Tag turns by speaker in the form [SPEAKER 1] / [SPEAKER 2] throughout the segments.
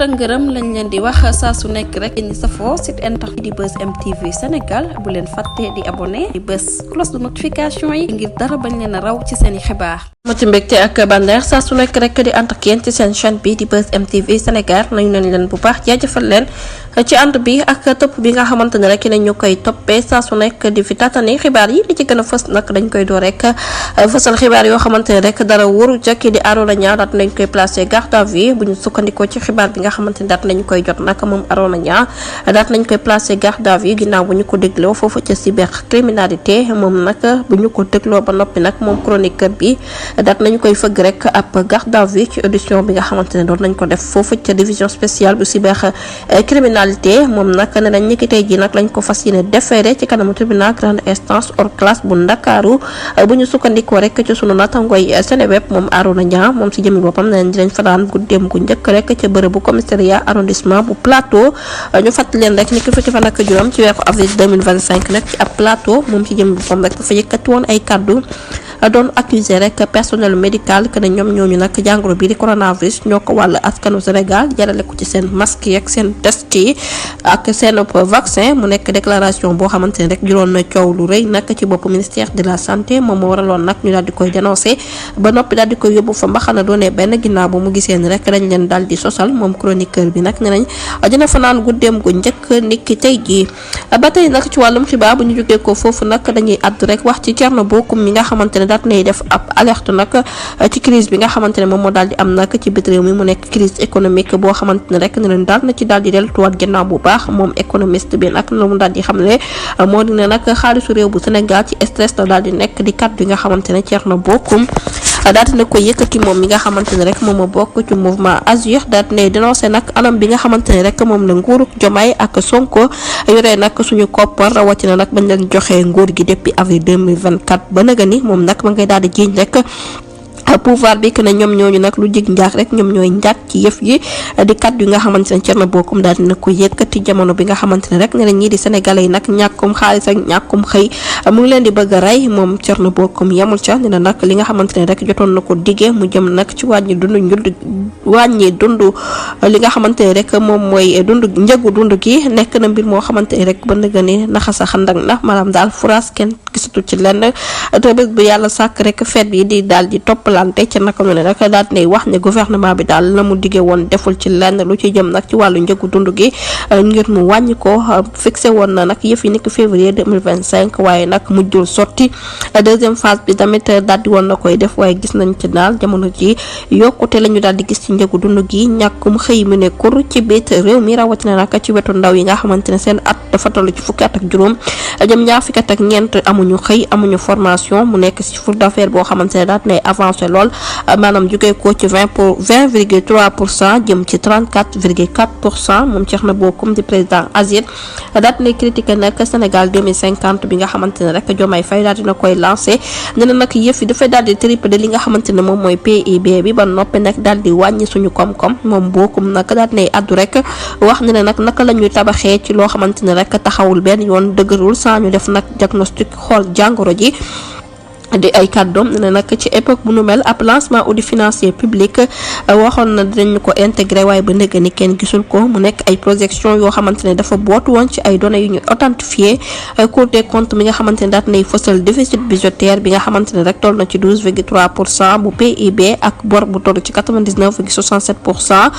[SPEAKER 1] ngërëm lañ leen di wax saa su nekk rek ñi safoo site internet di Buzz M TV Sénégal bu leen fàtte di abonné di bës cloche de notification yi ngir dara bañ leen a raw ci seen i xibaar. mu ci mbégte ak bandeex saa su nekk rek di ànd ak yéen ci seen chaîne bi di Buzz M TV Sénégal nañu leen bu baax jaajëfal leen ci ànd bi ak topp bi nga xamante ne rek ñu koy toppee saa su nekk di fi tatani xibaar yi li ci gën a fës nag dañ koy door rek fësal xibaar yoo xamante ne rek dara wóoru jakki di Arona Niang daat nañ koy placé garde à vue bu ñu sukkandikoo ci xibaar bi nga xamante ne daat nañ koy jot nag moom Arona Niang daat nañ koy placé garde à vue ginnaaw bu ñu ko dégloo foofu ca cybercriminalité moom nag bu ñu ko dégloo ba noppi nag moom chroniqueur bi daat nañ koy fëgg rek ab garde à vue ci audition bi nga xamante ne doon nañ ko def foofu ca division spéciale bu cybercriminalité moom nag ne nañ ñiki tey ji nag lañ ko fas yéene déféré ci kanamu tribunal grande instance hors classe bu Ndakaaru bu ñu sukkandikoo rek ci sunu natangoy Seneweb moom Arona Niang moom si jëmi boppam ne nañ dinañ fanaan guddeem gu njëkk rek ca bërëbu commissariat arrondissement bu Plateau ñu fàttali leen rek ni ki fukki fan ak juróom ci weeru avril 2025 nag ci ab Plateau moom si jëmi boppam rek dafa yëkkati woon ay kaddu doon accusé rek personnel médical que ne ñoom ñooñu nag jàngoro bi di coronavirus ñoo ko wàll askanu Sénégal jarale ko ci seen masque yi ak seen test yi ak seen vaccin mu nekk déclaration boo xamante ne rek juróon na coow lu rëy nag ci bopp ministère de la santé moom moo waraloon nag ñu daal di koy dénoncé ba noppi daal di koy yóbbu fa mbaxana doonee benn ginnaaw bu mu gisee ni rek dañ leen daal di sosal moom chroniqueur bi nag ne nañ dina fanaan guddeem gu njëkk niki tey jii ba tey nag ci wàllum xibaar bu ñu jógee ko foofu nag dañuy àddu rek wax ci Thierno Bocoum mi nga xamante ne daat nay def ab alerte nag ci crise bi nga xamante ne moom moo daal di am nag ci bit réew mi mu nekk crise économique boo xamante ne rek ne leen daal na ci daal di delluwaat ginnaaw bu baax moom économiste bi nag la mu daal di xam ne moo di ne nag xaalisu réew bu Sénégal ci stress la daal di nekk di kat bi nga xamante ne Thierno Bocoum daal dina ko yëkkati moom mi nga xamante ne rek moom moo bokk ci mouvement Azur daal di dénoncé nag anam bi nga xamante ne rek moom la nguuru Diomaye ak Sonko yoree nag suñu koppar rawatina nag bañ leen joxee nguur gi depuis avril 2024 ba naga ni moom nag ma ngay daal di jiiñ rek pouvoir bi que ne ñoom ñooñu nag lu jig njaag rek ñoom ñooy njaag ci yëf yi di kàddu yi nga xamante ne Thierno Bocoum daal dina ko yëkkati jamono bi nga xamante ne rek ne na ñii di sénégalais yi nag ñàkkum xaalis ak ñàkkum xëy mu ngi leen di bëgg a rey moom Thierno Bocoum yemul ca ne na nag li nga xamante ne rek jotoon na ko diggee mu jëm nag ci wàññi dund li nga xamante ne rek moom mooy njëgu dund gi nekk na mbir moo xamante ne rek ba nëga ni naxasa xandak na maanaam daal furaas kenn gisatu ci lenn te bés bu yàlla sàkk rek feet yi di daal di toppalante ca naka noonu nag daal di wax ne gouvernement bi daal la mu diggee woon deful ci lenn lu ci jëm nag ci wàllu njëgu dund gi ngir mu wàññi ko fixé woon na nag yëf yi nekk février 2025 waaye nag mujjul sotti deuxième phase bi tamit daal di woon na koy def waaye gis nañ ci daal jamono ji yokkute la ñu daal di gis ci njëgu dund gi ñàkkum xëy mu ne kur ci biit réew mi rawatina nag ci wetu ndaw yi nga xamante ne seen at dafa toll ci fukki at ak juróom jëm ñaar fukki at ak ñeent amuñu xëy amuñu formation mu nekk ci chiffre d'affaires boo xamante ne daal nay avancé lool maanaam jógee ko ci 20,3% jëm ci 34,4% moom Thierno Bocoum di président Azur daal dinay critiqué nag Sénégal 2050 bi nga xamante ne rek Diomaye Faye daal dina koy lancé ne na nag yëf yi dafay daal di triplé li nga xamante ne moom mooy PIB bi ba noppi nag daal di wàññi suñu koom-koom moom Bocoum nag daal dinay addu rek wax ne nag naka la ñuy tabaxee ci loo xamante ne rek taxawul benn yoon dëgërul saa ñu def nag diagnostic xool jàngoro ji di ay kàddoom ne nag ci époque bu nu mel ab lancement audit financier public waxoon na dinañ ko intégré waaye ba nëgg ni kenn gisul ko mu nekk ay projection yoo xamante ne dafa bootu woon ci ay données yu ñu authentifié Cour des comptes mi nga xamante ne daat nay fësal déficit budgétaire bi nga xamante ne rek toll na ci 12,3% bu PIB ak bor bu toll ci 99,67%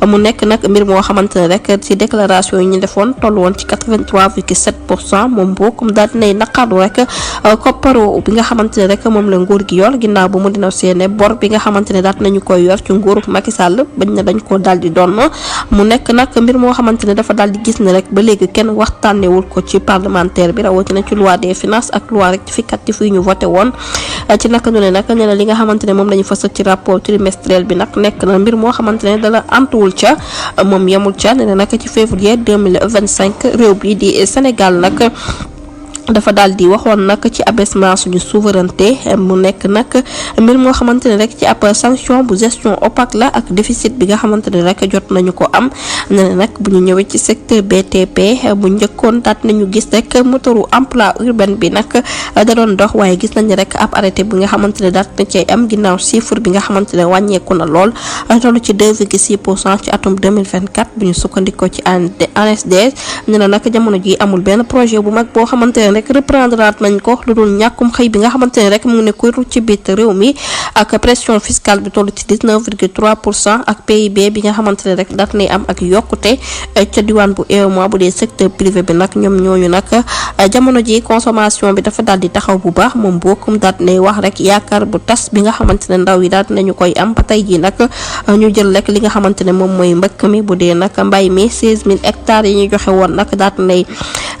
[SPEAKER 1] mu nekk nag mbir moo xamante ne rek ci déclaration yi ñu defoon toll woon ci 83,7% moom Bocoum daat nay naqaru rek kopparu bi nga xamante ne rek moom la nguur gi yor ginnaaw bu mu dina seene bor bi nga xamante ne daat nañu koy yor ci nguuru Macky Sall bañ ne dañ ko daal di doon mu nekk nag mbir moo xamante ne dafa daal di gis ne rek ba léegi kenn waxtaanewul ko ci parlementaire bi rawatina ci loi des finances ak loi rectificative yi ñu voté woon ci naka ñu ne nag nee na li nga xamante ne moom la ñu fësal ci rapport trimestriel bi nag nekk na mbir moo xamante ne dala antuwul ca moom yemul ca nee na nag ci février 2025 réew bi di Sénégal nag dafa daal di waxoon nag ci abaissement suñu souveraineté mu nekk nag mbir moo xamante ne rek ci ab sanction bu gestion opaque la ak déficit bi nga xamante ne rek jot nañu ko am ne nag bu ñu ñëwee ci secteur BTP bu njëkkoon daat nañu gis rek moteuru emploi urbain bi nag da doon dox waaye gis nañu rek ab arrêté bi nga xamante ne daat na cay am ginnaaw chiffre bi nga xamante ne wàññeeku na lool toll ci 2,6% ci atum 2024 bu ñu sukkandikoo ci ANSD ñu ne nag jamono ji amul benn projet bu mag boo xamante ne rek reprendre nañ ko lu dul ñàkkum xëy bi nga xamante ne rek mu ngi ne koy ci biir réew mi ak pression fiscale bi toll ci 19,3% ak PIB bi nga xamante ne rek daat nay am ak yokkute ca diwaan bu UEMOA bu dee secteur privé bi nag ñoom ñooñu nag jamono ji consommation bi dafa daal di taxaw bu baax moom bokkum daat nay wax rek yaakaar bu tas bi nga xamante ne ndaw yi daat nañu koy am ba tey ji nag ñu jël rek li nga xamante ne moom mooy mbëkk mi bu dee nag mbay mi 16000 hectares yi ñu joxe woon nag daat nay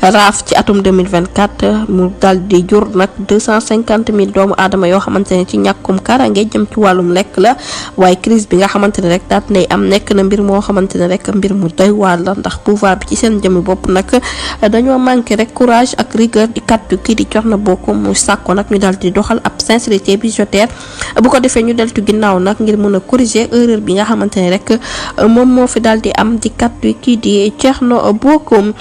[SPEAKER 1] raaf ci atum 2024 mu daal di jur nag 250,000 doomu aadama yoo xamante ne ci ñàkkum karange jëm ci wàllum lekk la waaye crise bi nga xamante ne rek daat nay am nekk na mbir moo xamante ne rek mbir mu doy waar la ndax pouvoir bi ci seen jëmmi bopp nag dañoo manqué rek courage ak rigueur di kaddu kii di Thierno Bocoum mu sàkko nag ñu daal di doxal ab sincérité budgétaire bu ko defee ñu deltu ginnaaw nag ngir mën a corriger erreur bi nga xamante ne rek moom moo fi daal di am di kaddu kii di Thierno Bocoum.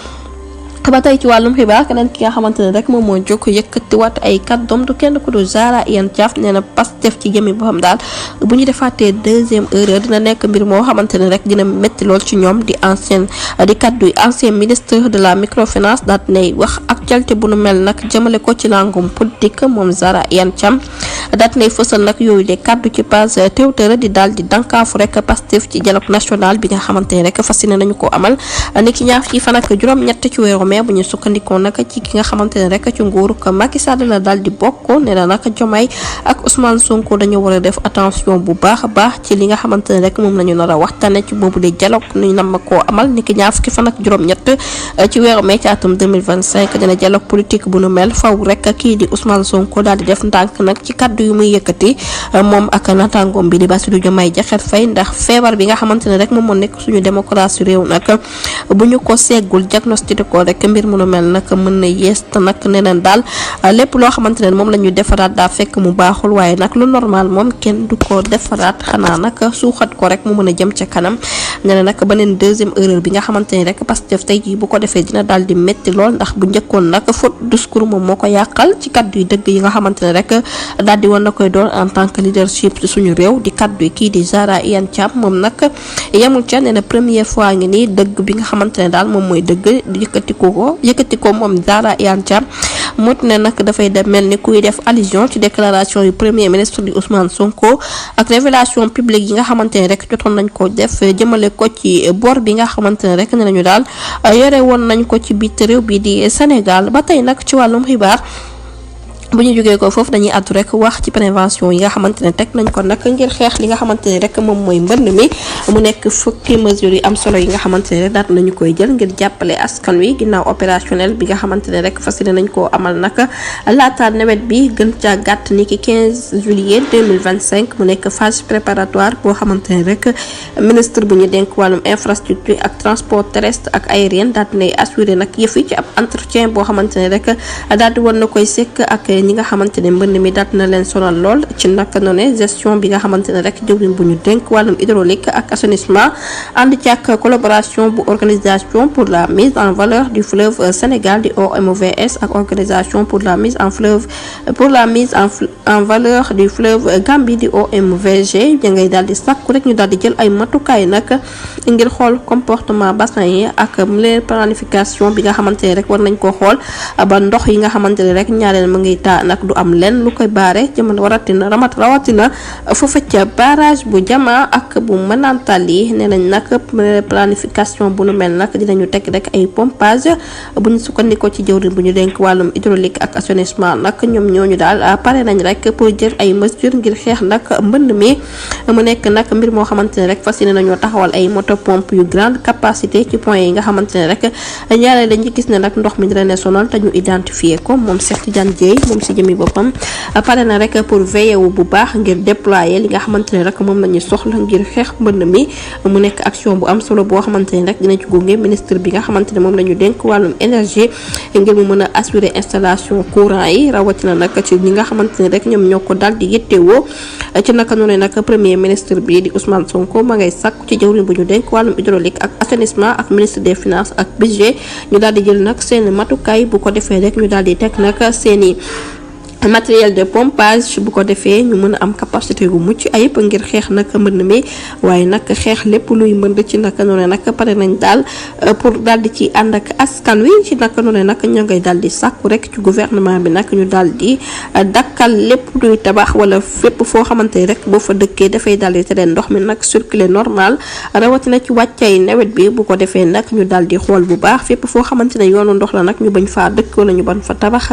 [SPEAKER 1] ba tey ci wàllum xibaar keneen ki nga xamante ne rek moom moo jóg yëkkatiwaat ay kàddoom du kenn ku dul Zahra Iyane Thiam nee na Pastef ci jëmmi boppam daal bu ñu defaatee deuxième erreur dina nekk mbir moo xamante ne rek dina métti lool ci ñoom di kaddu ancien ministre de la microfinance daat nay wax actualité bu nu mel nag jëmale ko ci langum politique moom Zahra Iyane Thiam daat nay fësal nag yooyu de kaddu ci page Twitter di daal di dankaafu rek Pastef ci dialogue national bi nga xamante ne rek fas yéene nañu ko amal ni ki ñaar ci fan ak juróom-ñett ci weeru bu ñu sukkandikoo nag ci ki nga xamante ne rek ci nguuru ko Macky Sall la daal di bokk nee na nag Diomaye ak Ousmane Sonko dañu war a def attention bu baax a baax ci li nga xamante ne rek moom la ñu nar a waxtaane ci boobu de dialogue ñu nam koo amal ni ki ñaar fukki fan ak juróom-ñett ci weeru mai ci atum 2025 dina dialogue politique bu nu mel faw rek kii di Ousmane Sonko daal di def ndànk nag ci kaddu yu muy yëkkati moom ak naataangoom bi di Bassirou Diomaye Diakhar Faye ndax feebar bi nga xamante ne rek moom moo nekk suñu démocratie réew nag bu ñu ko seggul diagnostiqué ko rek mbir mu nu mel nag mën na yees te nag neneen daal lépp loo xamante ne moom la ñu defaraat daa fekk mu baaxul waaye nag lu normal moom kenn du ko defaraat xanaa nag suuxat ko rek mu mën a jëm ca kanam ne nag beneen deuxième erreur bi nga xamante ni rek Pastef tey jii bu ko defee dina daal di métti lool ndax bu njëkkoon nag faute discours moom moo ko yàqal ci kaddu yi dëgg yi nga xamante ne rek daal di woon na koy doon en tant que leadership ci suñu réew di kaddu yi kii di Zahra Iyane Thiam moom nag yemul ca nee na première fois ngi nii dëgg bi nga xamante ne daal moom mooy dëgg yëkkati ko moom Zahra Iyane Thiam mut ne nag dafay dem mel ni kuy def allusion ci déclaration yu premier ministre di Ousmane Sonko ak révélation publique yi nga xamante ne rek jotoon nañ ko def jëmale ko ci bor bi nga xamante ne rek ne nañu daal yore woon nañ ko ci biir réew bi di Sénégal ba tey nag ci wàllum xibaar bu ñu jógee ko foofu dañuy àddu rek wax ci prévention yi nga xamante ne teg nañ ko nag ngir xeex li nga xamante ne rek moom mooy mbënd mi mu nekk fukki mesures yi am solo yi nga xamante ne rek daat nañu koy jël ngir jàppale askan wi ginnaaw opérationnel bi nga xamante ne rek fas yéene nañ koo amal nag laata nawet bi gën caa gàtt ni ki 15 juillet 2025 mu nekk phase préparatoire boo xamante ne rek ministre bu ñu dénk wàllum infrastructure ak transport terrestre ak aérien daat nay assuré nag yëf yi ci ab entretien boo xamante ne rek daal di woon na koy sekk ak ñi nga xamante ne mbënd mi daat na leen sonal lool ci naka noonu gestion bi nga xamante ne rek jëwriñ bu ñu dénk wàllum hydraulique ak assainissement ànd ci ak collaboration bu organisation pour la mise en valeur du fleuve Sénégal di OMVS ak organisation pour la mise en valeur du fleuve Gambie di OMVG ña ngay daal di sàkku rek ñu daal di jël ay matukaay nag ngir xool comportement bassin yi ak les planification bi nga xamante ne rek war nañ koo xool ba ndox yi nga xamante ne rek ñaareel ma ngi taa nag du am len lu koy baare jamono rawatina foofa ca barrage bu Jama ak bu Manantal yi nee nañ nag planification bu nu mel nag dinañu teg rek ay pompage bu ñu sukkandikoo ci jëwriñ bu ñu dénk wàllum hydraulique ak assainissement nag ñoom ñooñu daal pare nañ rek pour jël ay mesures ngir xeex nag mbënd mi mu nekk nag mbir moo xamante ne rek fas yéene nañoo taxawal ay moto pompe yu grande capacité ci point yi nga xamante ne rek ñaareel dañuy gis ne nag ndox mi dina ne sonal te ñu identifier ko moom Cheikh Tidiane Dièye moom si jëmi boppam pare na rek pour veiller wu bu baax ngir déployer li nga xamante ne rek moom la ñu soxla ngir xeex mbënd mi mu nekk action bu am solo boo xamante ne rek dina ci gunge ministre bi nga xamante ne moom la ñu dénk wàllum énergie ngir mu mën a assurer installation courant yi rawatina nag ci ñi nga xamante ne rek ñoom ñoo ko daal di yittewoo ci naka noonu nag premier ministre bi di Ousmane Sonko ma ngay sàkku ci jawriñ bu ñu dénk wàllum hydraulique ak assainissement ak ministre des finances ak budget ñu daal di jël nag seen matukaay bu ko defee rek ñu daal di teg nag seeni matériel de pompage bu ko defee ñu mën a am capacité bu mucc ayib ngir xeex nag mbënd mi waaye nag xeex lépp luy mbënd ci naka noonu nag pare nañ daal pour daal di ci ànd ak askan wi ci naka noonu nag ñoo ngay daal di sàkku rek ci gouvernement bi nag ñu daal di dakkal lépp luy tabax wala fépp foo xamante ni rek boo fa dëkkee dafay daal di tere ndox mi nag circuler normal rawatina ci wàccay nawet bi bu ko defee nag ñu daal di xool bu baax fépp foo xamante ne yoonu ndox la nag ñu bañ faa dëkk wala ñu bañ fa tabax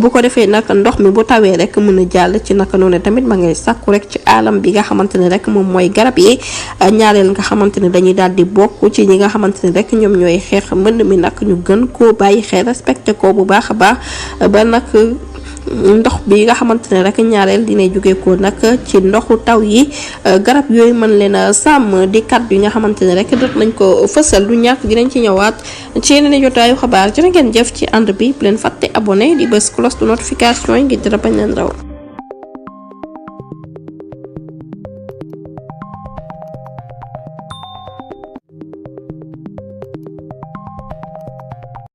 [SPEAKER 1] bu ko defee nag ndox mi bu tawee rek mën a jàll ci naka noonu tamit ma ngay sàkku rek ci alam bi nga xamante ne rek moom mooy garab yi ñaareel nga xamante ne dañuy daal di bokk ci ñi nga xamante ne rek ñoom ñooy xeex mbënd mi nag ñu gën koo bàyyi xel respecté ko bu baax a baax ba nag ndox bi nga xamante ne rek ñaareel dina jóge ko nag ci ndoxu taw yi garab yooyu mën leen a sàmm di kàddu yi nga xamante ne rek dot nañ ko fësal du ñàkk dinañ ci ñëwaat ci yeneen jotaayu xabaar jërë ngeen jëf ci ànd bi bu leen fàtte abonné di bës cloche de notification yi ngir dara bañ leen raw